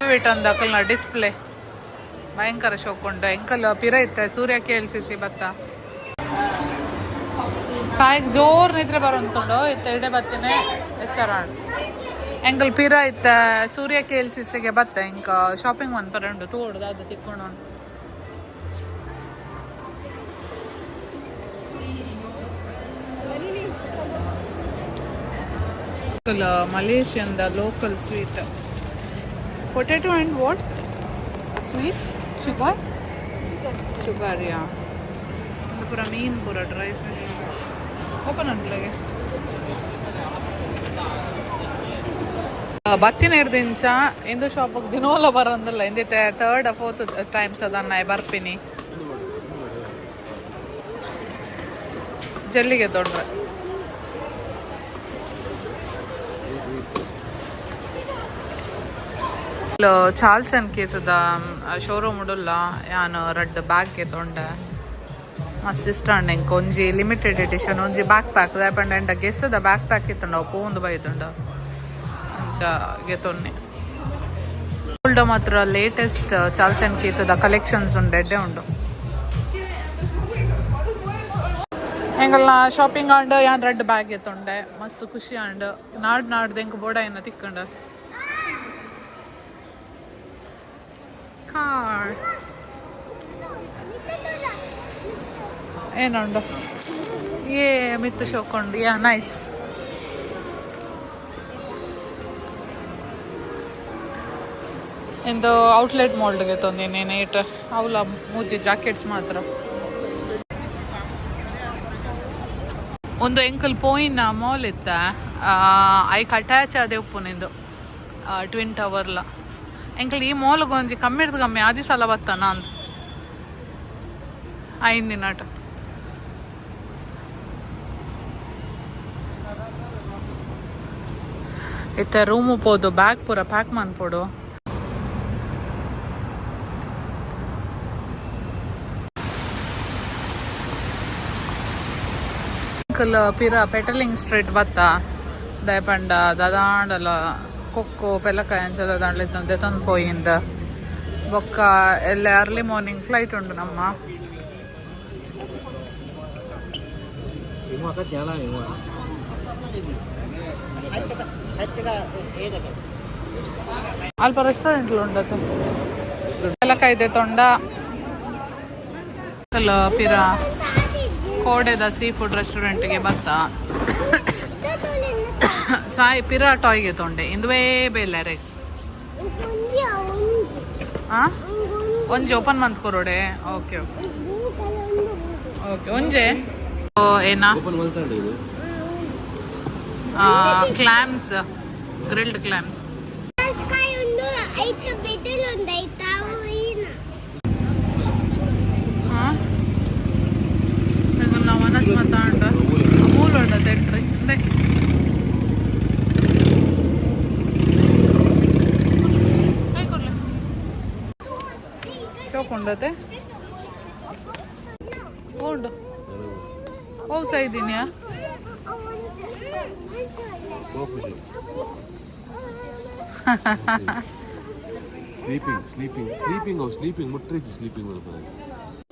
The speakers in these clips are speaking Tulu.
ವಿಟನ್ ಅಕಲ್ನ ಡಿಸ್ಪ್ಲೇ ಭಯಂಕರ ಶೋಕ್ ಉಂಡು. ಎಂಕಲ್ ಪಿರ ಇತ್ತೆ ಸೂರ್ಯ ಕೆ ಎಲ್ ಸಿ ಸಿ ಬತ್ತ. ಸಾಯಿಗ್ ಜೋರ್ ನಿದ್ರೆ ಬರೋಂತುಂಡು. ಇತ್ತೆ ಇಡೆ ಬತ್ತಿನೇ ಎಚ್ಚರ. ಎಂಕಲ್ ಪಿರ ಇತ್ತ ಸೂರ್ಯ ಕೆ ಎಲ್ ಸಿ ಸಿಗೆ ಬತ್ತ. ಎಂಕ ಶಾಪಿಂಗ್ ಮನ್ಪರೆ ಉಂಡು. ತೂವೊಡು ದಾದ ತಿಕ್ಕೊಂಡು. Malaysian the local sweet, potato and what sweet, sugar, sugar, yeah. ಪೂರ ಮೀನ್, ಪೂರ ಡ್ರೈ ಫಿಶ್. ಓಪನ್ ಅನ್ಲಗೆ ಬತ್ತಿನ ಇರ್ದಿಂಚ ಇಂದು ಶಾಪ್ ದಿನೋಲ ಬರಂದಿಲ್ಲ. ಇಂದಿತ್ತೆ ಥರ್ಡ್, ಫೋರ್ತ್ ಟೈಮ್ಸ್ ಅದನ್ನ ಬರ್ಪಿನಿ. ಜಲ್ಲಿಗೆ ತೊಂಡ್ರೆ. ಚಾರ್ಲ್ಸ್ ಅಂಡ್ ಕೀತದ ಶೋರೂಮ್ ಉಡುಲ್ಲ. ಯಾನ್ ರಡ್ಡ್ ಬ್ಯಾಗ್ ತೊಂಡೆ. ಮಸ್ತ್ ಇಷ್ಟ ಅಂಡ್ ಎಂಕ್. ಒಂಜಿ ಲಿಮಿಟೆಡ್ ಎಡಿಷನ್, ಒಂಜಿ ಬ್ಯಾಕ್ ಪ್ಯಾಕ್. ದಾಯೆ ಎಂಡ ಗೆಸ್ಸದ ಬ್ಯಾಕ್ ಪ್ಯಾಕ್ ಇತ್ತುಂಡು, ಅವು ಪೋಂದು ಬೈದುಂಡು. ಅಂಚ ಗೆತೊನ್ನಿ. ಮಾತ್ರ ಲೇಟೆಸ್ಟ್ ಚಾರ್ಲ್ಸ್ ಅಂಡ್ ಕೀತದ ಕಲೆಕ್ಷನ್ಸ್ ಉಂಡು, ಎಡ್ಡೆ ಉಂಡು. ಎಂಕಲ್ನ ಶಾಪಿಂಗ್ ಆಂಡ್. ಯಾನ್ ರಡ್ಡ್ ಬ್ಯಾಗ್ ಎತ್ತೊಂಡೆ. ಮಸ್ತ್ ಖುಷಿ ಆಂಡ್. ನಾಡ್ ನಾಡ್ದು ಎಂಕ್ ಬೋಡಾಯಿನ ತಿಕ್ಕಂಡು. ಕಾರ್ ಏನುಂಡು? ಏ ಮಿತ್ತು ಶೋಕೊಂಡು. ಯಾ, ನೈಸ್. ಇಂದು ಔಟ್ಲೆಟ್ ಮಾಲ್ಡ್ಗೆ ತಂದೀನಿ ನೇಟ್. ಅವಲ ಮೂಜಿ ಜಾಕೆಟ್ಸ್ ಮಾತ್ರ. ಒಂದು ಎಂಕಲ್ ಪೋಯಿನ ಮಾಲ್ ಇತ್ತ, ಐಕ್ ಅಟ್ಯಾಚ್ ಆದೆ ಉಪ್ಪುನಿಂದು ಟ್ವಿನ್ ಟವರ್ಲ. ಎಂಕಲ್ ಈ ಮಾಲ್ಗ್ ಒಂಜಿ ಕಮ್ಮಿರ್ದ್ ಕಮ್ಮಿ ಆಜಿ ಸಲ ಬತ್ತಾನ ಅಂದ್ ಐನ್ ದಿನಟ. ಇತ್ತೆ ರೂಮು ಪೋದು ಬ್ಯಾಗ್ ಪೂರ ಪ್ಯಾಕ್ ಮನ್ಪೊಡು. ಅಂಕಲ್ ಪಿರ ಪೆಟಲಿಂಗ್ ಸ್ಟ್ರೀಟ್ ಬತ್ತ. ದಾಯೆಪಂಡ ದಾದಾಂಡಲ ಕೊಕ್ಕೋ ಪೆಲಕಾಯಿ ಅಂಚ ದಾದಾಂಡಲ ಇತ್ತಂತೆ ತಂದು ಪೋಯಿಂದ್. ಬೊಕ್ಕ ಎಲ್ಲ ಅರ್ಲಿ ಮಾರ್ನಿಂಗ್ ಫ್ಲೈಟ್ ಉಂಡು ನಮ್ಮ. ಅಲ್ಪ ರೆಸ್ಟೋರೆಂಟ್ ಉಂಡತ. ಪೆಲಕಾಯಿ ತೊಂಡ ಪಿರ ಕೋಡೆದ ಸೀ ಫುಡ್ ರೆಸ್ಟೋರೆಂಟ್ಗೆ ಬತ್ತ. ಸಾಯಿ ಪಿರ ಟಾಯ್ಗೆ ತೊಂಡೆ. ಇಂದುವೇ ಬೇಲಾರೆ. ಆ ಒಂಜಿ ಓಪನ್ ಮಂತ್ ಕೊರೋಡೆ. ಓಕೆ ಓಕೆ ಓಕೆ, ಒಂಜೆ ಏನ? Clams, grilled clams. ನಾವು ಮನಸ್ ಮಾತಾಂಡ ಮೂಲ ಉಂಡ ತೆಟ್ರಿ ಅಂದೆ. ಕೈ ಕೊಡ್ಲೆ. ಶೋಕ್ ಉಂಡತೆ ಉಂಡು. ಓ ಸೈದಿನ್ಯಾ? ಸ್ಲೀಪಿಂಗ್, ಸ್ಲೀಪಿಂಗ್, ಸ್ಲೀಪಿಂಗ್, ಅವು ಸ್ಲೀಪಿಂಗ್ ಮುಟ್ರಿಜ್ ಸ್ಲೀಪಿಂಗ್ ಮಲ್ಪುನೆ.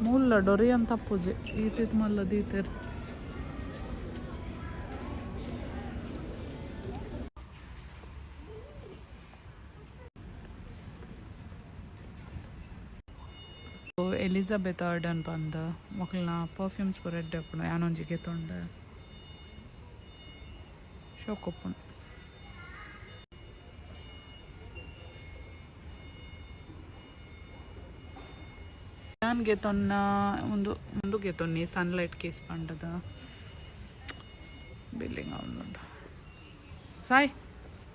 ಮೂಲ ಡೊರಿಯನ್ ತಪ್ಪುಜೆ. ಈತಿತ್ ಮಲ್ಲ ದೀತೆರ್. ಎಲಿಜಬೆತ್ ಆರ್ಡನ್ ಪಂದ್ ಮೊಕಲ್ನ ಪರ್ಫ್ಯೂಮ್ಸ್ ಪೂರ ಎಡ್ಡೆ ಉಪ್ಪುಂಡು. ಯಾನೊಂಜಿ ಗೆತೊಂಡೆ. ಶೋಕ್ ಉಪ್ಪುಂಡು. ಯಾನ್ ಗೆತೊನ್ನ ಉಂದು ಉಂದು ಗೆತೊನ್ನಿ, ಸನ್ಲೈಟ್ ಕೇಸ್ ಪಂಡದ. ಬಿಲ್ಲಿಂಗ್ ಉಂಡು. ಸಾಯ್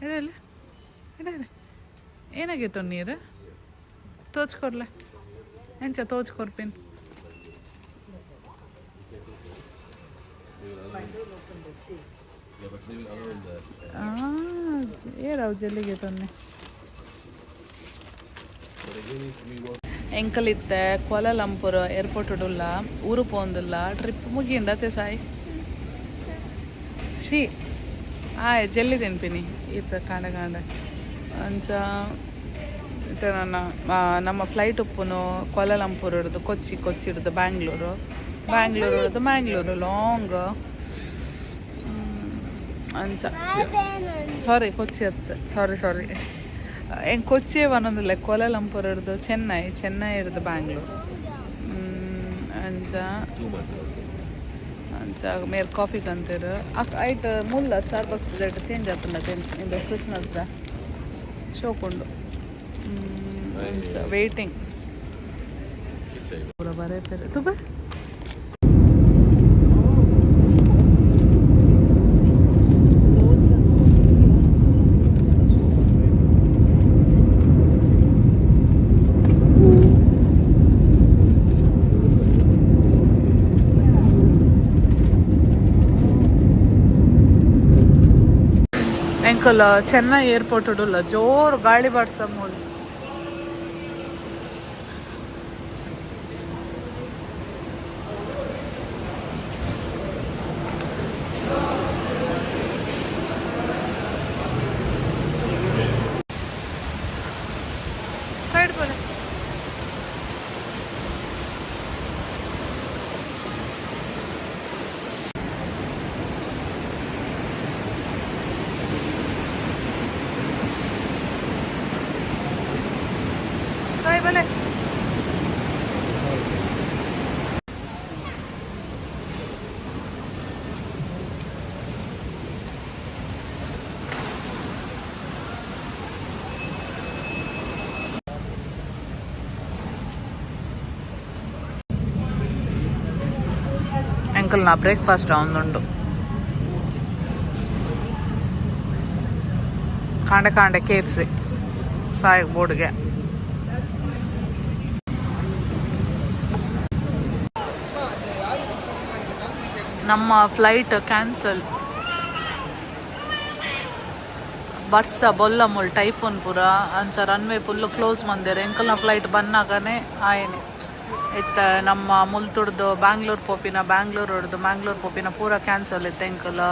ಎಡೆಲೆ ಎಡೆಲೆ ಏನಾಗಿತ್ತು ನೀರು ತೋಚ್ಕೊರ್ಲೆ. ಎಂಚ ತೋಚ್ ಕೊರ್ಪಿನ್? ಏರಾವ್ ಜಲ್ಲಿಗೆ ತೊನ್ನೆ. ಎಂಕಲಿತ್ತೆ ಕೋಲಾಲಂಪುರ್ ಏರ್ಪೋರ್ಟ್ ಉಲ್ಲ ಊರು ಪೋಂದುಲ್ಲ ಟ್ರಿಪ್ ಮುಗಿಂಡತೆ ಸಾಯಿ she ಆಯ್ ಜಲ್ಲಿ ತಿನ್ಪಿನಿ ಈತ ಕಾಂಡ ಕಾಂಡ ಅಂಚ ಇತ್ತೆ ನನ್ನ ನಮ್ಮ ಫ್ಲೈಟ್ ಉಪ್ಪುನು ಕೋಲಾಲಂಪುರ್ ಹಿಡ್ದು ಕೊಚ್ಚಿ, ಕೊಚ್ಚಿ ಹಿಡ್ದು ಬ್ಯಾಂಗ್ಳೂರು, ಬ್ಯಾಂಗ್ಳೂರು ಹಿಡ್ದು ಮ್ಯಾಂಗ್ಳೂರು ಲಾಂಗ್ ಅಂಚ. ಸಾರಿ, ಕೊಚ್ಚಿ ಅತ್ತೆ, ಸಾರಿ ಸಾರಿ, ಎಂಕ್ ಕೊಚ್ಚಿ ವನೊಂದಿಲ್ಲ. ಕೋಲಾಲಂಪುರ್ ಹಿಡ್ದು ಚೆನ್ನೈ, ಚೆನ್ನೈ ಹಿಡ್ದು ಬ್ಯಾಂಗ್ಳೂರು ಅಂಚ. ಅಂಚ ಮೇರ್ ಕಾಫಿ ಕಂತೀರು. ಐಟ್ ಮುಲ್ಲ ಸ್ಟಾರ್ ಬಕ್ಸ್ ಚೇಂಜ್ ಆತಂಡ ಇಂದು ಕ್ರಿಸ್ಮಸ್ ದ ಶೋಕುಂಡು. ವೇಟಿಂಗ್ ಪೂರ ಬರೇಪೆರ್ ತುಬ. ಎಂಕಲ್ ಚೆನ್ನೈ ಏರ್ಪೋರ್ಟ್ ಉಡುಲ್ಲ, ಜೋರು ಗಾಳಿ ಬಾಡ್ಸ ಮೂಲು. ಸೈಡ್ ಬೋಲೆ. ಸಾಯಿ ಬಲೆ. ಅಂಕಲ್ ನಾ ಬ್ರೇಕ್ಫಾಸ್ಟ್ ಉಂಡು. ಕಾಂಡೆ ಕಾಂಡೆ ಕೆಎಫ್ಸಿ ಸಾಯ್ ಬೋರ್ಡ್ಗೆ. ನಮ್ಮ ಫ್ಲೈಟ್ ಕ್ಯಾನ್ಸಲ್. ಬರ್ಸ ಬೊಲ್ಲ ಮುಲ್ ಟೈಫೋನ್ ಪೂರ ಅಂಚ ರನ್ವೇ ಫುಲ್ ಕ್ಲೋಸ್ ಮಂದೆರ್. ಎಂಕಲ್ನ ಫ್ಲೈಟ್ ಬನ್ನಾಗನೆ ಆಯನೆ. ಇತ್ತ ನಮ್ಮ ಮುಲ್ತುಡ್ದು ಬ್ಯಾಂಗ್ಳೂರ್ ಪೋಪಿನ, ಬ್ಯಾಂಗ್ಳೂರ್ ಹೊಡ್ದು ಮ್ಯಾಂಗ್ಳೂರ್ ಪೋಪಿನ ಪೂರ ಕ್ಯಾನ್ಸಲ್ ಇತ್ತು. ಎಂಕಲ್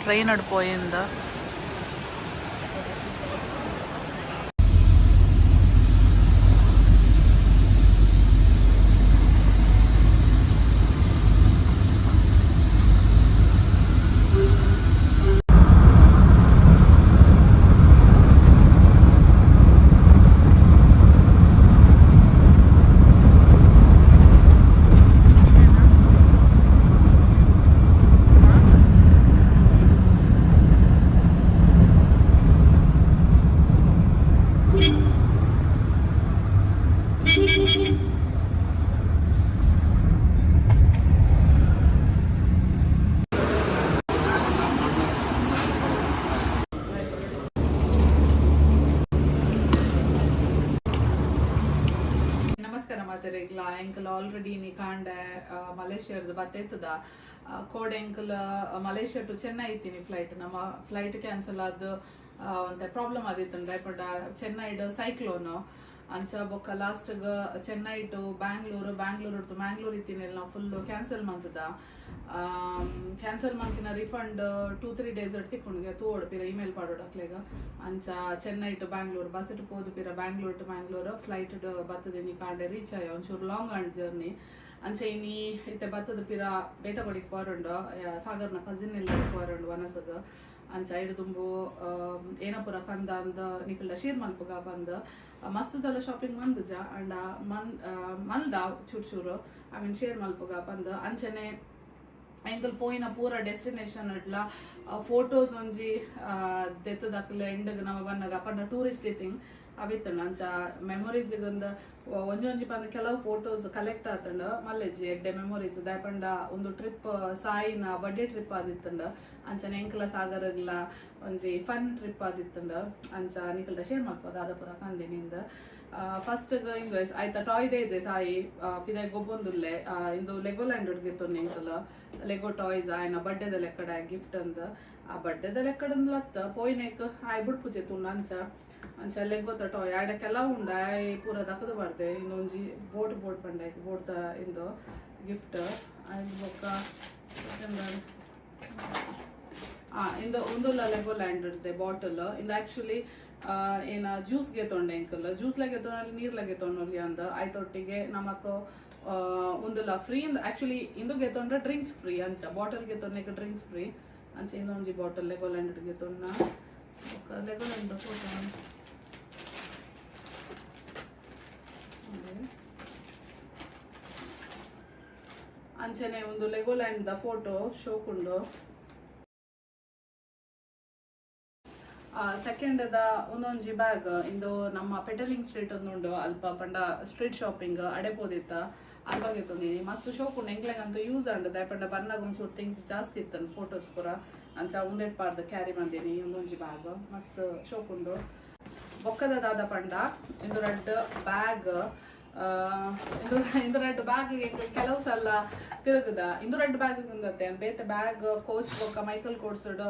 ಟ್ರೈನ್ ಅಡ್ ಪೋಯಿಂದ. ನಮಸ್ಕಾರ ಮಾತೆರೆಗ್ಲ. ಎಂಕಲ್ ಆಲ್ರೆಡಿ ನೀ ಕಾಂಡೆ ಮಲೇಷ್ಯಾದ ಬತ್ತೇತದ ಕೋಡೆ. ಎಂಕಲ್ ಮಲೇಷ್ಯಾ ಟು ಚೆನ್ನೈ ಇತ್ತೀನಿ ಫ್ಲೈಟ್. ನಮ್ಮ ಫ್ಲೈಟ್ ಕ್ಯಾನ್ಸಲ್ ಆದ್ ಒಂತೆ ಪ್ರಾಬ್ಲಮ್ ಆದಿತ್ತುಂಡ. ಪಂಡ ಚೆನ್ನೈಡ್ ಸೈಕ್ಲೋನ್ ಅಂಚ ಬೊಕ್ಕ ಲಾಸ್ಟ್ ಚೆನ್ನೈ ಟು ಬ್ಯಾಂಗ್ಳೂರು, ಬ್ಯಾಂಗ್ಳೂರು ಟು ಮ್ಯಾಂಗ್ಳೂರ್ ಇತ್ತೀನಿ. ನಾವು ಫುಲ್ ಕ್ಯಾನ್ಸಲ್ ಮಂತದ. ಕ್ಯಾನ್ಸಲ್ ಮಂತಿನ ರಿಫಂಡ್ 2-3 ಡೇಸ್ ತಿಕ್ಕೊಂಡ್ಗೆ ತೂವೊಡು ಪಿರ ಇಮೇಲ್ ಪಾಡೋಡು ಅಕ್ಲೆಗ್. ಅಂಚ ಚೆನ್ನೈ ಟು ಬ್ಯಾಂಗ್ಳೂರ್ ಬಸ್ ಪೋದು ಪಿರ ಬ್ಯಾಂಗ್ಳೂರ್ ಟು ಮ್ಯಾಂಗ್ಳೂರ್ ಫ್ಲೈಟ್ ಬತ್ತದ. ಕಾಂಡೆ ರೀಚ್ ಆಯ. ಒಂಚೂರು ಲಾಂಗ್ ಆಂಡ್ ಜರ್ನಿ. ಅಂಚ ಇನಿ ಇತ್ತೆ ಬತ್ತದ ಪಿರ ಬೇತಕೊಡಿಗೆ ಪೋರುಂಡು, ಸಾಗರ್ನ ಕಸಿನ್ ಎಲ್ಲ ಪೋರುಂಡು ವನಸಗ. ಅಂಚ ಐಡು ದುಂಬು ಏನಪುರ ಕಂದ ಅಂದ್ ನಿಕಲ್ಡ ಶೇರ್ ಮಲ್ಪುಗ ಬಂದ್. ಮಸ್ತದಲ್ಲ ಶಾಪಿಂಗ್ ಮಂದುಜ ಅಂಡ ಮನ್ ಮಲ್ದ ಚೂರು ಚೂರು I mean share ಮಲ್ಪುಗ ಬಂದ್. ಅಂಚನೆ ಎಂಕುಲು ಪೋಯಿನ ಪೂರ ಡೆಸ್ಟಿನೇಷನ್ ಇಡ್ಲ ಫೋಟೋಸ್ ಒಂಜಿ ದೆತ್ತದಕ್ಲೆ ಎಂಡಗ್ ನಮ ಬನ್ನಗ ಪಂಡ ಟೂರಿಸ್ಟ್ ಇತ್ತಿಂಗ್ ಅವಿತ್ತುಂಡು. ಅಂಚ ಮೆಮೊರೀಸ್ ಒಂದು ಒಂಜಿ ಒಂಜಿ ಪಂಡ ಕೆಲವು ಫೋಟೋಸ್ ಕಲೆಕ್ಟ್ ಆತುಂಡು. ಮಲ್ಲೆಜ್ಜಿ ಎಡ್ಡೆ ಮೆಮೊರೀಸ್ ದಾಯೆ ಒಂದು ಟ್ರಿಪ್ ಸಾಯಿನ ಬರ್ಡೇ ಟ್ರಿಪ್ ಆದಿತ್ತುಂಡು. ಅಂಚನೆ ಎಂಕಲ ಸಾಗರಗ್ಲ ಒಂಜಿ ಫನ್ ಟ್ರಿಪ್ ಆದಿತ್ತುಂಡು. ಅಂಚ ನಿಕಲ್ಡ ಶೇರ್ ಮಲ್ಪದ ಅದ ಪೂರ ಕಂದಿನಿಂದ. ಫಸ್ಟ್ ಇಂದು ಆಯ್ತಾ ಟಾಯ್ ಇದೆ ಸಾಯಿ ಪಿದಾಯ್ ಗೊಬ್ಬೊಂದುಲ್ಲೆ. ಇಂದು ಲೆಗೋ ಲ್ಯಾಂಡ್ ಗೆತ್ತೊಂದು ಎಂಕಲ್ ಲೆಗೋ ಟಾಯ್ಸ್ ಆಯ್ನ ಬಡ್ಡೆದ ಲೆಕ್ಕಡ ಗಿಫ್ಟ್ ಅಂದ. ಆ ಬಡ್ಡೆದ ಲೆಕ್ಕಡಂದ್ ಲತ್ತ ಪೋಯಿನೇಕ್ ಆಯ್ ಬುಡ್ಪುಜೆ ತುಂಡು ಅಂಚ ಅಂಚ ಲೆಗೋತ ಟಾಯ್ ಆಡ ಕೆಲವು ಉಂಡ ಆಯ್ ಪೂರ ದಕ್ಕದ ಬಾರ್ದೆ. ಇನ್ನೊಂಜಿ ಬೋಟ್ ಬೋಟ್ ಪಂಡ ಬೋಟ್ ಇಂದು ಗಿಫ್ಟ್ ಆಯ್ತು. ಬೊಕ್ಕ ಇಂದು ಉಂದುಲ್ಲ ಲೆಗೋ ಲ್ಯಾಂಡ್ ಇರುತ್ತೆ ಬಾಟಲ್. ಇಂದು ಆಕ್ಚುಲಿ ಏನ ಜ್ಯೂಸ್ ಗೆತೊಂಡೆ ಎಂಕಲ್. ಜ್ಯೂಸ್ ಲ ಗೆತೊಂಡ, ನೀರ್ ಲ ಗೆತೊಂಡು ಅಂದ. ಆಯ್ತೊಟ್ಟಿಗೆ ನಮಕ್ ಉಂದುಲ ಫ್ರೀ. ಆಕ್ಚುಲಿ ಇಂದು ಗೆತೊಂಡ್ರೆ ಡ್ರಿಂಕ್ಸ್ ಫ್ರೀ ಅಂಚ. ಬಾಟಲ್ ಗೆತೊಂಡೆ ಡ್ರಿಂಕ್ಸ್ ಫ್ರೀ ಅಂಚ. ಇನ್ನೊಂಜಿ ಬಾಟಲ್ ಲೆಗೋ ಲ್ಯಾಂಡ್ ಗೆತೊಂಡ. Legoland photo. ಅಂಚನೆ ಒಂದು ಲೆಗೋ ಲ್ಯಾಂಡ್ the photo ಶೋಕುಂಡು. ಸೆಕೆಂಡ್ the ಒಂದೊಂಜಿ ಬ್ಯಾಗ್. ಇಂದು ನಮ್ಮ ಪೆಟಲಿಂಗ್ ಸ್ಟ್ರೀಟ್ ಉಂಡು ಅಲ್ಪ ಪಂಡ ಸ್ಟ್ರೀಟ್ ಶಾಪಿಂಗ್ ಅಡೆ ಪೋದಿತ್ತ, ಅಲ್ಪ ಗೆತೊಂದಿನಿ. ಮಸ್ತ್ ಶೋಕ್ ಉಂಡು, ಎಂಕ್ಲೆಗಂತೂ ಯೂಸ್ ಅಂಡ್. ದಾಯೆ ಬನ್ನಾಗ ಒಂಚೂರು ಥಿಂಗ್ಸ್ ಜಾಸ್ತಿ ಇತ್ತು, ಫೋಟೋಸ್ ಪೂರ. ಅಂಚ ಉಂದೆಟ್ ಪಾಡ್ದು ಕ್ಯಾರಿ ಮಂದಿನಿ. ಒಂದೊಂಜಿ ಬ್ಯಾಗ್ ಮಸ್ತ್ ಶೋಕ್ ಉಂಡು. ಬೊಕ್ಕದ ದಾದ ಪಂಡ ಇಂದು ರಡ್ಡ್ ಬ್ಯಾಗ್. ಇಂದು ಇಂದು ರಡ್ಡ್ ಬ್ಯಾಗ್ ಕೆಲವು ಸಲ ತಿರುಗದ. ಇಂದು ರಡ್ಡ್ ಬ್ಯಾಗ್ ಉಂದತ್ತೆ. ಬೇತೆ ಬ್ಯಾಗ್ ಕೋಚ್ ಬೊಕ್ಕ ಮೈಕಲ್ ಕೋರ್ಸ್ಡ್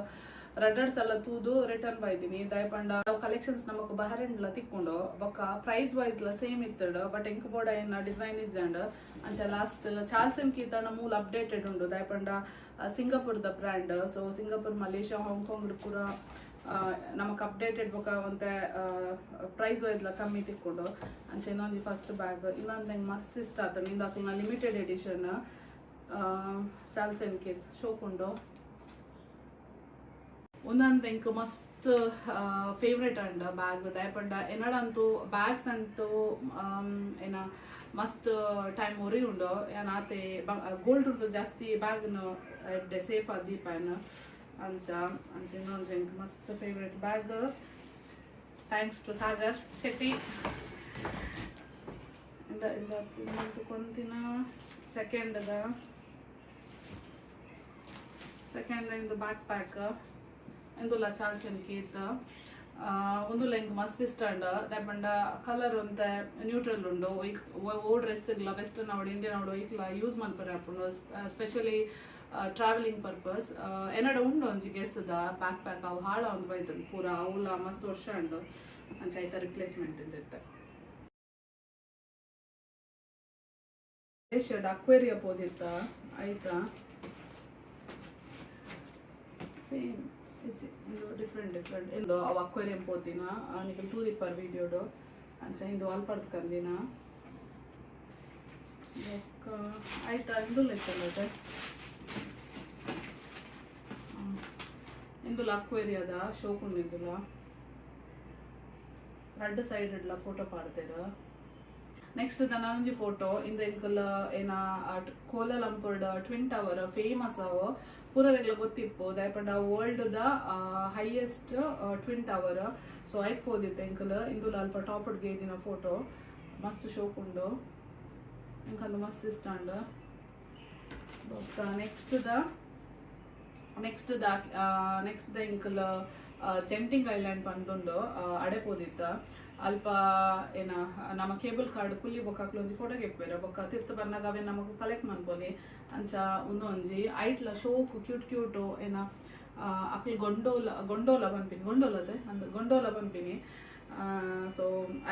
ರಡ್ಡ್ ಸಲ ತೂದು ರಿಟರ್ನ್ ಬೈದಿನಿ. ದಾಯೆ ಪಂಡ ಕಲೆಕ್ಷನ್ಸ್ ನಮಕ್ ಬಹರೇನ್ಲ ತಿಕ್ಕೊಂಡು. ಬೊಕ್ಕ ಪ್ರೈಸ್ ವೈಸ್ ಲ ಸೇಮ್ ಇತ್ತಡ್. ಬಟ್ ಎಂಕ್ ಬೋಡ ಏನ ಡಿಸೈನ್ ಇಜ್ಜಂಡ್. ಅಂಚ ಲಾಸ್ಟ್ ಚಾರ್ಲ್ಸ್ ಅಂಡ್ ಕೀತ್ ಮೂಲ ಅಪ್ಡೇಟೆಡ್ ಉಂಡು. ದಾಯೆ ಪಂಡ ಸಿಂಗಾಪುರದ brand. So Singapore, Malaysia, Hong Kong ಪೂರ ನಮಕ್ ಅಪ್ಡೇಟೆಡ್. ಬೊಕ್ಕ ಒಂತೆ ಪ್ರೈಸ್ ವೈಸ್ ಲ ಕಮ್ಮಿ ತಿಕ್ಕೊಂಡು. ಅಂಚ ಇನ್ನೊಂಜಿ ಫಸ್ಟ್ ಬ್ಯಾಗ್. ಇನ್ನೊಂದು ನಂಗೆ ಮಸ್ತ್ ಇಷ್ಟ ಆತ ನಿಂದು ಅಕ್ಲೆನ ಲಿಮಿಟೆಡ್ ಎಡಿಷನ್ ಚಾರ್ಲ್ಸ್ ಅಂಡ್ ಕೀತ್. ಶೋಕುಂಡು. ಒಂದೊಂದು ಎಂಕ್ ಮಸ್ತ್ ಫೇವ್ರೇಟ್ ಅಂಡ್ ಬ್ಯಾಗ್. ದಾಯೆ ಪಂಡ ಎನ್ನಡ ಅಂತೂ ಬ್ಯಾಗ್ಸ್ ಅಂತೂ ಏನ ಮಸ್ತ್ ಟೈಮ್ ಒರಿ ಉಂಡು. ಯಾನ್ ಆತೆ ಗೋಲ್ಡ್ ಜಾಸ್ತಿ ಬ್ಯಾಗ್ನು ಎಡ್ಡೆ ಸೇಫ್ ಆದ್ ದೀಪಾಯನ್. ಅಂಚ ಅಂಚ ಇನ್ನೊಂದು ಎಂಕ್ ಮಸ್ತ್ favourite bag. Thanks to Sagar Shetty. ಇಂದ ಇಂದ ಕೊಂತಿನ ಸೆಕೆಂಡ್ the second ಇಂದು ಬ್ಯಾಕ್ ಪ್ಯಾಕ್. ಇಂದುಲ ಚಾರ್ಲ್ಸ್ ಅಂಡ್ ಕೀತ್. ಉಂದುಲ ಎಂಕ್ ಮಸ್ತ್ ಇಷ್ಟ ಅಂಡ್. ದಾಯೆ ಪಂಡ ಕಲರ್ ಒಂತೆ ನ್ಯೂಟ್ರಲ್ ಉಂಡು. ಓ ಡ್ರೆಸ್ಗ್ಲ ವೆಸ್ಟರ್ನ್ ಅವಡ್ ಇಂಡಿಯನ್ ಅವಡ್ ಒಯ್ಕ್ಲ ಯೂಸ್ ಮಲ್ಪರೆ ಆಪುಂಡು, ಸ್ಪೆಷಲಿ ಟ್ರಾವೆಲಿಂಗ್ ಪರ್ಪಸ್. ಎನ್ನಡ ಉಂಡು ಒಂಜಿ ಗೆಸ್ದ ಬ್ಯಾಕ್ ಪ್ಯಾಕ್. ಅವು ಹಾಳ ಒಂದು ಬೈತಂಡು ಪೂರ. ಅವುಲ ಮಸ್ತ್ ವರ್ಷ ಉಂಡು. ಅಂಚ ಐತ ರಿಪ್ಲೇಸ್ಮೆಂಟ್ ಇದ್ದಿತ್ತೆ. ಮಲೇಷ್ಯಾಡ್ ಅಕ್ವೇರಿಯಾ ಪೋದಿತ್ತ. ಆಯ್ತಾ ಸೇಮ್ ಇಜ್ಜಿ, ಇಂದು ಡಿಫ್ರೆಂಟ್ ಡಿಫ್ರೆಂಟ್. ಇಂದು ಅವು ಅಕ್ವೇರಿಯಂ ಪೋತಿನ ನಿಕಲ್ ತೂದಿಪ್ಪರ್ ವೀಡಿಯೋಡು. ಅಂಚ ಇಂದು ಅಲ್ಪಡ್ದು ಕಂದಿನ. ಬೊಕ್ಕ ಆಯ್ತಾ ಇಂದುಲ ಇತ್ತಲ್ಲ. ಇಂದುಲ ಅಕ್ವೇರಿಯಾದ ಶೋಕುಂಡು. ಇಂದುಲ ರಡ್ಡ್ ಸೈಡ್ ಇಡ್ಲ ಫೋಟೋ ಪಾಡ್ದೆರ್. ನೆಕ್ಸ್ಟ್ ನನೊಂಜಿ ಫೋಟೋ. ಇಂದು ಎಂಕುಲ ಏನ ಕೋಲಾಲಂಪುರ್ಡ್ ಟ್ವಿನ್ ಟವರ್ ಫೇಮಸ್. ಅವು ಪೂರದೆಗ್ಲ ಗೊತ್ತಿಪ್ಪು. ದಾಯೆ ಪಂಡ world the highest twin tower. So ಐಕ್ ಪೋದಿತ್ತೆ ಎಂಕುಲು. ಇಂದುಲ ಅಲ್ಪ ಟಾಪ್ ಗೇದಿನ ಫೋಟೋ. ಮಸ್ತ್ ಶೋಕ್ ಉಂಡು, ಎಂಕಂದು ಮಸ್ತ್ ಇಷ್ಟ ಉಂಡು. ಬೊಕ್ಕ ನೆಕ್ಸ್ಟ್ the ಎಂಕುಲು ಜೆಂಟಿಂಗ್ ಐಲ್ಯಾಂಡ್ ಪಂದುಂಡು, ಅಡೆ ಪೋದಿತ್ತ. ಅಲ್ಪ ಏನ ನಮ್ಮ ಕೇಬಲ್ ಕಾರ್ಡ್ ಕುಲ್ಲಿ ಬೊಕ್ಕ ಅಕ್ಲು ಒಂಜಿ ಫೋಟೋ ಗೆಪ್ಪೆರ್. ಬೊಕ್ಕ ತಿರ್ತ್ ಬನ್ನಗ ಅವೆ ನಮಕ್ ಕಲೆಕ್ಟ್ ಮನ್ಪೊಲಿ. ಅಂಚ ಉಂದೊಂಜಿ ಐಟ್ಲ ಶೋಕು ಕ್ಯೂಟ್ ಕ್ಯೂಟ್ ಏನ ಅಕ್ಲು ಗೊಂಡೋಲ ಗೊಂಡೋಲ ಪನ್ಪಿನಿ, ಗೊಂಡೋಲತೆ ಅಂದ್ ಗೊಂಡೋಲ ಪನ್ಪಿನಿ. ಸೊ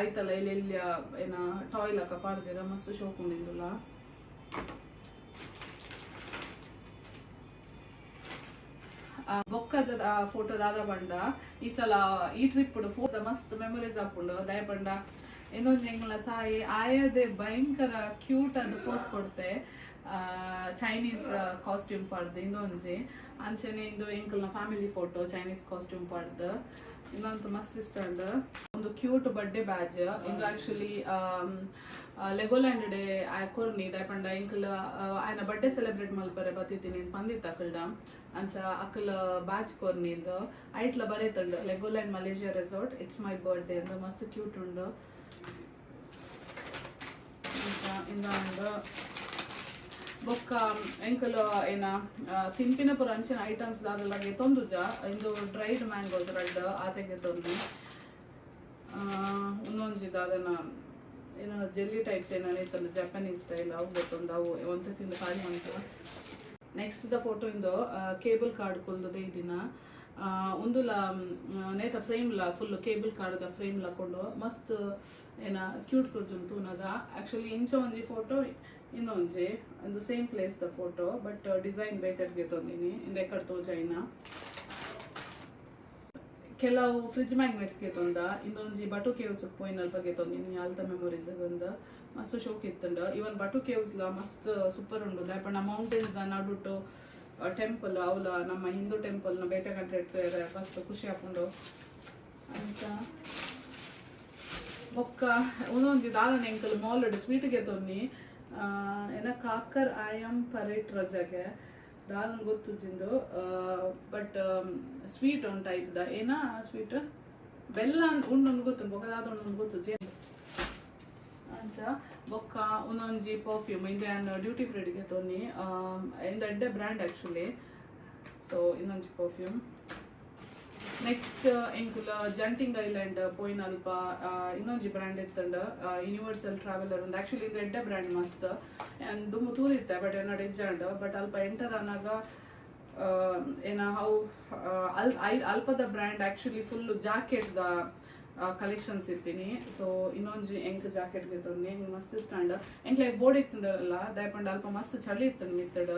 ಐತಲ್ಲ ಎಲ್ಲಿ ಎಲ್ಲಿ ಏನ ಟಾಯ್ ಲಕ ಪಾಡ್ದೆರ್. ಮಸ್ತ್ ಶೋಕ್ ಉಂಡು ಇಂದುಲ. ಬೊಕ್ಕದ ಫೋಟೋ ದಾದ ಪಂಡ ಈ ಸಲ ಈ ಟ್ರಿಪ್ ಫೋಟೋ ಮಸ್ತ್ ಮೆಮೊರೀಸ್ ಆಪುಂಡು. ದಾಯೆ ಪಂಡ ಇನ್ನೊಂದು ಎಂಗ್ಲ ಸಾಯಿ ಆಯದೆ ಭಯಂಕರ ಕ್ಯೂಟ್ ಅದು ಪೋಸ್ ಕೊಡ್ತೆ ಚೈನೀಸ್ ಕಾಸ್ಟ್ಯೂಮ್ ಪಾಡ್ದು ಇನ್ನೊಂಜಿ. ಅಂಚನೆ ಇಂದು ಎಂಕಲ್ನ ಫ್ಯಾಮಿಲಿ ಫೋಟೋ ಚೈನೀಸ್ ಕಾಸ್ಟ್ಯೂಮ್ ಪಾಡ್ದು. ಇನ್ನೊಂದು ಮಸ್ತ್ ಇಷ್ಟ ಉಂಡು. ಒಂದು ಕ್ಯೂಟ್ ಬರ್ಡೇ ಬ್ಯಾಜ್. ಇಂದು ಆಕ್ಚುಲಿ ಲೆಗೋಲ್ಯಾಂಡ್ ಡೇ ಕೊರ್ನಿ. ದಾಯೆ ಪಂಡ ಎಂಕಲ್ ಆಯನ ಬರ್ಡೇ ಸೆಲೆಬ್ರೇಟ್ ಮಲ್ಪರೆ ಬತ್ತಿದ್ದೀನಿ ಪಂದಿತ್ತ ಅಕಲ್ಡ. ಅಂಚ ಅಕಲ್ ಬ್ಯಾಚ್ ಕೊರ್ನಿ. ಇಂದು ಐಟ್ಲ ಬರೇತುಂಡು Legoland Malaysia resort, it's my birthday ಅಂದ್. ಮಸ್ತ್ ಕ್ಯೂಟ್ ಉಂಡು. ಇಂದ ಉಂಡು. ಬೊಕ್ಕ ಎಂಕಲ್ ಏನ ತಿನ್ಪಿನ ಪೂರ ಅಂಚಿನ ಐಟಮ್ಸ್ ದಾದಲ ಗೆತೊಂದುಜ. ಇಂದು ಡ್ರೈಡ್ ಮ್ಯಾಂಗೋಸ್ ರಡ್ಡ್ ಆತೆ ಗೆತೊಂದು. ಉಂದೊಂಜಿ ದಾದನ ಏನೋ ಜೆಲ್ಲಿ ಟೈಪ್ಸ್ ಏನೋ ಇತ್ತಂದು, ಜಪಾನೀಸ್ ಸ್ಟೈಲ್. ಅವು ಗೊತ್ತೊಂದು, ಅವು ಒಂತೆ ತಿಂದು ಖಾಲಿ ಮಂತ. ನೆಕ್ಸ್ಟ್ the photo ಇಂದು ಕೇಬಲ್ ಕಾರ್ ಕುಲ್ದದೆ ದಿನ. ಉಂದುಲ ನೇತ ಫ್ರೇಮ್ಲ ಫುಲ್ ಕೇಬಲ್ ಕಾರ್ದ ಫ್ರೇಮ್ ಕೊಂಡು ಮಸ್ತ್ ಏನ ಕ್ಯೂಟ್ ತೋಜುಂಡು ತೂನಗ. ಆಕ್ಚುಲಿ ಇಂಚ ಒಂಜಿ ಫೋಟೋ, ಇನ್ನೊಂಜಿ ಒಂದು same place the photo, but design ಬೇತೆಡ್ಗೆ ತೊಂದಿನಿ. ಇಂದ ಎಕಡೆ ತೋಜಾಯಿನ ಕೆಲವು ಫ್ರಿಜ್ ಮ್ಯಾಗ್ನೆಟ್ಸ್ ತೊಂದ. ಇಂದೊಂಜಿ ಬಟು ಕೇವ್ಸ್ ಪೋಯಿನಲ್ಪ ತೊಂದಿನಿ. ಅಲ್ತ ಮೆಮೊರೀಸ್ ಒಂದು ಮಸ್ತ್ ಶೋಕ್ ಇತ್ತುಂಡು. ಇವನ್ ಬಟು ಕೇವ್ಸ್ ಲ ಮಸ್ತ್ ಸೂಪರ್ ಉಂಡು. ದಾಯೆ ಮೌಂಟೇನ್ಸ್ ದ ನಡುಟು ಟೆಂಪಲ್, ಅವಲ ನಮ್ಮ ಹಿಂದೂ ಟೆಂಪಲ್ ನ ಬೇತೆ ಕಂಟ್ರಿ ಇಡ್ತಾರೆ, ಮಸ್ತ್ ಖುಷಿ ಆಪುಂಡು ಅಂಚ. ಬೊಕ್ಕ ಒಂದೊಂಜಿ ದಾದನ ಎಂಕಲ್ ಮಾಲ್ ಸ್ವೀಟ್ ಗೆತೊನ್ನಿ, ಏನ ಕಾಕರ್ ಆಯಂ ಪರೇಟ್ ರಜಾಗೆ ದಾದನ್ ಗೊತ್ತುಜಿಂದು. ಬಟ್ ಸ್ವೀಟ್ ಒಂದು ಟೈಪ್ the ಏನ ಸ್ವೀಟ್ ಬೆಲ್ಲ ಉಂಡು ಗೊತ್ತು, ಬೊಕ್ಕ ದಾದ ಉಂಡು ಗೊತ್ತುಜಿ ಅಂಚ. ಬೊಕ್ಕ ಒಂದೊಂಜಿ ಪರ್ಫ್ಯೂಮ್, ಇಂದ ಡ್ಯೂಟಿ ಫ್ರೀಡಿಗೆ ತೊನ್ನಿ. ಇಂದ ಎಡ್ಡೆ ಬ್ರ್ಯಾಂಡ್ ಆಕ್ಚುಲಿ. ಸೊ ಇನ್ನೊಂಜಿ ಪರ್ಫ್ಯೂಮ್. ನೆಕ್ಸ್ಟ್ ಎಂಕುಲ ಜಂಟಿಂಗ್ ಐಲ್ಯಾಂಡ್ ಪೋಯಿನಲ್ಪ ಇನ್ನೊಂಜಿ ಬ್ರ್ಯಾಂಡ್ ಇತ್ತಂಡ, ಯೂನಿವರ್ಸಲ್ ಟ್ರಾವೆಲರ್ ಒಂದು. ಆಕ್ಚುಲಿ ಇದು ಎಡ್ಡೆ ಬ್ರ್ಯಾಂಡ್ ಮಸ್ತ್. ದುಂಬು ತೂದಿತ್ತೆ, ಬಟ್ ಏನೋ ಇಜ್ಜಾಂಡ್. ಬಟ್ ಅಲ್ಪ ಎಂಟರ್ ಅನಾಗ ಏನ how ಅಲ್ ಅಲ್ಪದ brand actually full jacket the collections ಇತ್ತೀನಿ. ಸೊ ಇನ್ನೊಂಜಿ ಎಂಕ್ ಜಾಕೆಟ್ ಗೆತೊನ್ನಿ. ಎಂಕ್ ಮಸ್ತ್ ಇಷ್ಟ ಅಂಡ್ ಎಂಕ್ಲೆ ಬೋರ್ಡ್ ಇತ್ತಂಡಲ್ಲ, ದಾಯಪಂಡ ಅಲ್ಪ ಮಸ್ತ್ ಚಳಿ ಇತ್ತು ಮಿತ್ತಡ್.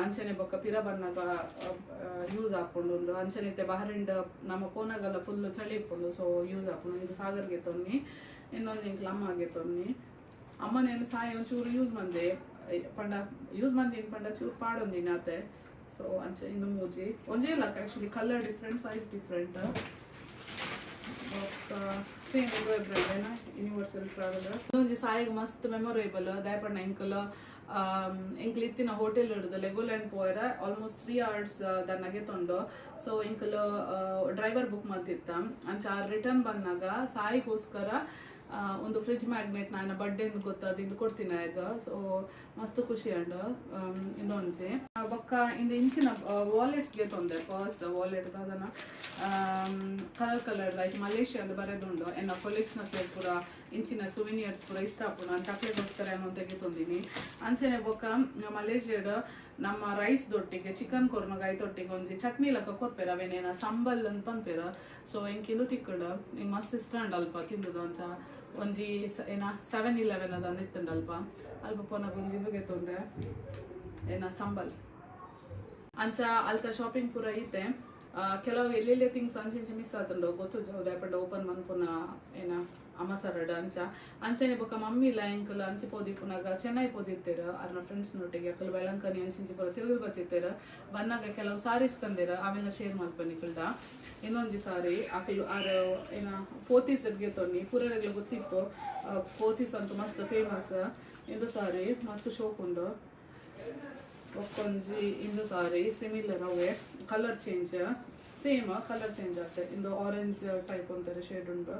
ಅಂಚನೆ ಬೊಕ್ಕ ಪಿರ ಬನ್ನಗ ಯೂಸ್ ಆಪುಂಡು ಒಂದು. ಅಂಚನೆ ಇತ್ತೆ ಬಹರಿಂಡ್ ನಮ್ಮ ಪೋನಾಗೆಲ್ಲ ಫುಲ್ ಚಳಿ ಇಪ್ಪುಂಡು, ಸೊ ಯೂಸ್ ಆಪುಂಡು. ಇದು ಸಾಗರ್ಗೆ ತೊನ್ನಿ. ಇನ್ನೊಂದು ಎಂಕ್ಲ ಅಮ್ಮಗೆ ತೊನ್ನಿ. ಅಮ್ಮನೇನು ಸಾಯಿ ಒಂಚೂರು ಯೂಸ್ ಮಂದೆ ಪಂಡ, ಯೂಸ್ ಮಂದಿನ ಪಂಡ ಚೂರು ಪಾಡೊಂದಿನ ಆತೆ. ಸೊ ಅಂಚ ಇಂದು ಮೂಜಿ ಒಂಜೇ ಲಕ್ಕ actually, colour different, size different. Same ಇಂದು ಬ್ರ್ಯಾಂಡ್ ಏನ ಯೂನಿವರ್ಸಲ್ ಟ್ರಾವೆಲರ್. ಒಂಜಿ ಸಾಯಿಗ್ ಮಸ್ತ್ ಮೆಮೊರೇಬಲ್. ದಾಯಪಂಡ ಎಂಕಲ್ ಎಂಕಲ್ ಇತ್ತಿನ ಹೋಟೆಲ್ ಹಿಡಿದು ಲೆಗೋಲ್ಯಾಂಡ್ ಪೋಯರ ಆಲ್ಮೋಸ್ಟ್ 3 ಅವರ್ಸ್ ದನ್ನಗೆ ತೊಂಡು. ಸೊ ಎಂಕಲ್ ಡ್ರೈವರ್ ಬುಕ್ ಮಲ್ತಿತ್ತ. ಅಂಚ ರಿಟರ್ನ್ ಬಂದಾಗ ಸಾಯಿಗೋಸ್ಕರ ಒಂದು ಫ್ರಿಜ್ ಮ್ಯಾಗ್ನೆಟ್ ನಾನು ಬರ್ಡೇ ಗೊತ್ತದು ಇಂದು ಕೊಡ್ತೀನಿ ಆಗ. ಸೊ ಮಸ್ತ್ ಖುಷಿ ಅಂಡ್ ಇನ್ನೊಂಜಿ. ಬೊಕ್ಕ ಇಂದು ಇಂಚಿನ ವಾಲೆಟ್ಸ್ಗೆ ತೊಂದೆ, ಪರ್ಸ್ ವಾಲೆಟ್ ಅದನ್ನ ಕಲರ್ ಕಲರ್ ಲೈಕ್ ಮಲೇಷ್ಯಾ ಅಂತ ಬರೆದುಂಡು. ಎನ್ನ ಕೊಲೀಗ್ಸ್ ನ ಪೂರ ಇಂಚಿನ ಸುವಿನಿಯರ್ಸ್ ಪೂರ ಇಷ್ಟ ಆಪುಂಡು. ಚಾಕ್ಲೇಟ್ಗೋಸ್ಕರ ಏನೋ ತೆಗೆತೊಂದಿನಿ. ಅಂಚನೆ ಬೊಕ್ಕ ಮಲೇಷ್ಯಾಡ್ ನಮ್ಮ ರೈಸ್ ದೊಟ್ಟಿಗೆ, ಚಿಕನ್ ಕೊರ್ನಗ ಐತೊಟ್ಟಿಗೆ ಒಂಜಿ ಚಟ್ನಿ ಲೆಕ್ಕ ಕೊರ್ಪೆರ್, ಅವೇನೇನ ಸಂಬಲ್ ಅಂತ ಪನ್ಪೆರ್. ಸೊ ಎಂಕಿಂದು ತಿಕ್ಕುಂಡು, ಎಂಕ್ ಮಸ್ತ್ ಇಷ್ಟ ಉಂಡು ಅಲ್ಪ ತಿಂದುದು. ಅಂಚ ಒಂಜಿ ಏನ 7-11 ಅದ ಇತ್ತುಂಡು ಅಲ್ಪ. ಅಲ್ಪ ಪೋನಾಗ ಒಂಜಿ ಇಂದು ಗೆತ್ತೊಂದೆ, ಏನ ಸಂಬಲ್. ಅಂಚ ಅಲ್ತ ಶಾಪಿಂಗ್ ಪೂರ ಐತೆ. ಕೆಲವು ಎಲ್ಲೆಲ್ಲಿ ಥಿಂಗ್ಸ್ ಅಂಚಿಂಚ ಮಿಸ್ ಆತುಂಡು, ಗೊತ್ತು ದಾಯಪಂಡ ಓಪನ್ ಮನ್ಪುನ ಏನ ಅಮಸರಡ್ ಅಂಚ. ಅಂಚನೆ ಬೊಕ್ಕ ಮಮ್ಮಿ ಇಲ್ಲ ಎಂಕಲ್ ಅಂಚೆ ಪೋದಿಪ್ಪುನಾಗ ಚೆನ್ನೈ ಪೋದಿತ್ತೆರ್ ಅರ್ನ ಫ್ರೆಂಡ್ಸ್ ನೊಟ್ಟಿಗೆ. ಅಕಲ್ ವೆಲಂಕನಿ ಅಂಚಿಂಚಿ ಪೂರ ತಿರುಗು ಬತ್ತಿತ್ತೆರ್. ಬನ್ನಾಗ ಕೆಲವು ಸಾರೀಸ್ ಕಂದೆರ್, ಅವೆಲ್ಲ ಶೇರ್ ಮಲ್ಪನಿ ಕಲ್ದ. ಇನ್ನೊಂಜಿ ಸಾರಿ ಅಕಲ್ ಆರ್ ಏನ ಪೋತೀಸ್ ತೊನ್ನಿ. ಪೂರೆರೆಗ್ಲ ಗೊತ್ತಿಪ್ಪು, ಪೋತೀಸ್ ಅಂತೂ ಮಸ್ತ್ ಫೇಮಸ್. ಇಂದು ಸಾರಿ ಮಸ್ತ್ ಶೋಕ್ ಉಂಡು. ಬೊಕ್ಕೊಂಜಿ ಇಂದು ಸಾರಿ, ಸಿಮಿಲರ್ ಅವೇ, colour change, same colour change ಆಗ್ತದೆ. ಇಂದು ಆರೆಂಜ್ ಟೈಪ್ ಅಂತಾರೆ ಶೇಡ್ ಉಂಟು.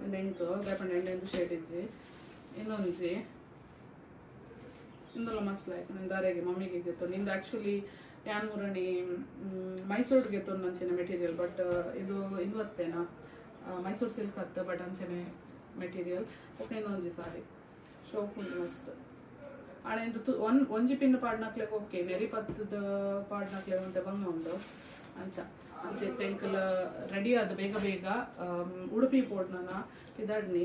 ಇಂದು ಎಂಕ್ ದಾಯಪಂಡ ಎಂಡ್ ಶೇಡ್ ಇಜ್ಜಿ. ಇನ್ನೊಂಜಿ ಇಂದೆಲ್ಲ ಮಸ್ತ್ ಲೈಕ್ ದಾರೆಗೆ ಮಮ್ಮಿಗೆ ಗೆತ್ತೊಂದು. ಇಂದು ಆಕ್ಚುಲಿ ಯಾನ್ ಮುರಣಿ ಮೈಸೂರಿಗೆ ಗೆತ್ತೊಂದು ಅಂಚಿನ ಮೆಟೀರಿಯಲ್, ಬಟ್ ಇದು ಇದು ಅತ್ತೇನ ಮೈಸೂರು ಸಿಲ್ಕ್ ಅತ್ತ, ಬಟ್ ಅಂಚನೆ ಮೆಟೀರಿಯಲ್. ಓಕೆ, ಇನ್ನೊಂಜಿ ಸಾರಿ ಶೋಕ್ ಉಂಟು ಮಸ್ತ್. ಆಣ ಇಂದು ಒನ್ ಒಂಜಿ ಪಿನ್ ಪಾಡ್ನಕ್ಲೆಗ್ ಓಕೆ, ನೆರಿ ಪತ್ತದ ಪಾಡ್ನಕ್ಲೆ ಒಂತೆ ಬಂಗ ಉಂಡು ಅಂಚ. ಅಂಚೆ ಎಂಕಲ್ ರೆಡಿ ಆದ್ ಬೇಗ ಬೇಗ ಉಡುಪಿ ಪೋಡ್ನನ ಪಿದಾಡ್ನಿ.